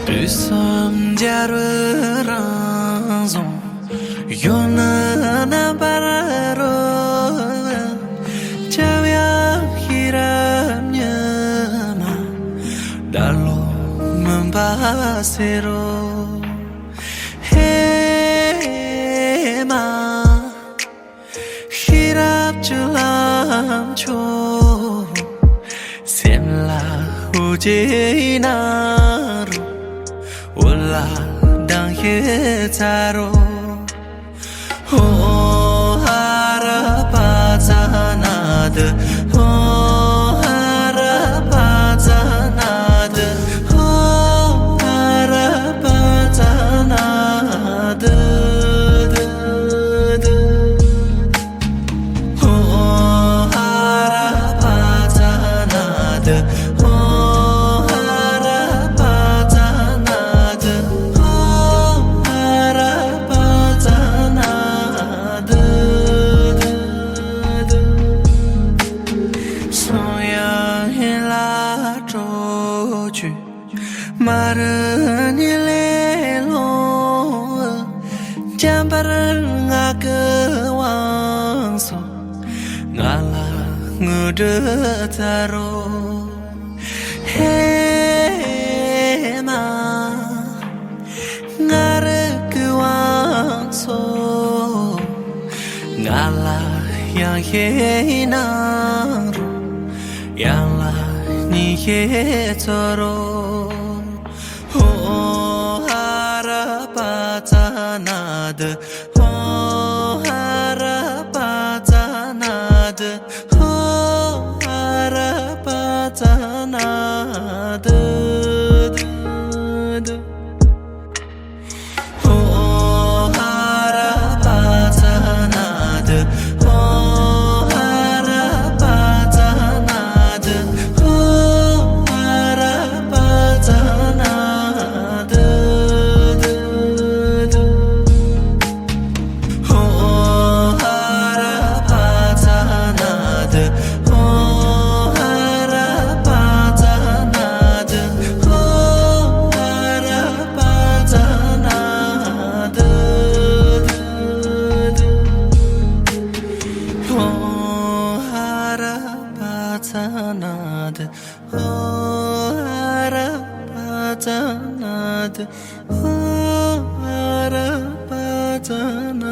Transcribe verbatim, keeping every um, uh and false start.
དུས་གསུམ་རྒྱལ་བའི་རང་བྱུང་། གཞོན་ནུ་རྣམ་པར་རོལ། སྐྱབས་ཡང་ཤེས་རབ་ཉི་མ། བདག་བློ་མུན་པ་སེལ་རོ། ཧེ་མ། ཤེས་རབ་ཀྱི་ལམ་མཆོག། སེམས་ལ་འོད་ཀྱི་ནང་རུ། འོད་ལ་གདངས་ཤིག་འཚལ་རོ། ཧོ་ཧ་ར་པ་ཙ་ན་དུ། ཧོ་ཧ་ར་པ་ཙ་ན་དུ། ཧོ་ཧ་ར་པ་ཙ་ན་དུ། ཧོ་ཧ་ར་པ་ཙ་ན་དུ། ཧོ་ཧ་ར་པ་ཙ་ན་དུ། ཧོ་ཧ་ར་པ་ཙ་ན་དུ། གསུང་དབྱངས་ཡན་ལག་སྤྲོ་བཅུད། མ་རིག་ཉེར་ལེན་ཀློང་། འཇམ་དཔལ་ངག་གི་དབང་ཕྱུག། ང་ལ་དངོས་གྲུབ་སྩལ་རོ། ཧེ་མ། ང་རང་གི་དབང་ཕྱུག། ང་ལ་ཡང་ཤེས་ནང་རུ། ཡང་ལ་ཉིད་ཤེས་ཚོར་རོ། ཧོ་ཧ་ར་པ་ཙ་ན་དུ། ཧོ་ཧ་ར་པ་ཙ་ན་དུ། ཧོ་ཧ་ར་པ་ཙ་ན་དུ། ཧོ་ཧ་ར་པ་ཙ་ན་དུ། ཧོ་ཧ་ར་པ་ཙ་ན་དུ། ཧོ་ཧ་ར་པ་ཙ་ན་དུ། ཧོ་ཧ་ར་པ་ཙ་ན་དུ། ཧོ་ཧ་ར་པ་ཙ་ན་དུ། ཧོ་ཧ་ར་པ་ཙ་ན་དུ། ཧོ་ཧ་ར་པ་ཙ་ན་དུ། ཧོ་ཧ་ར་པ་ཙ་ན་དུ། ཧོ་ཧ་ར་པ་ཙ་ན་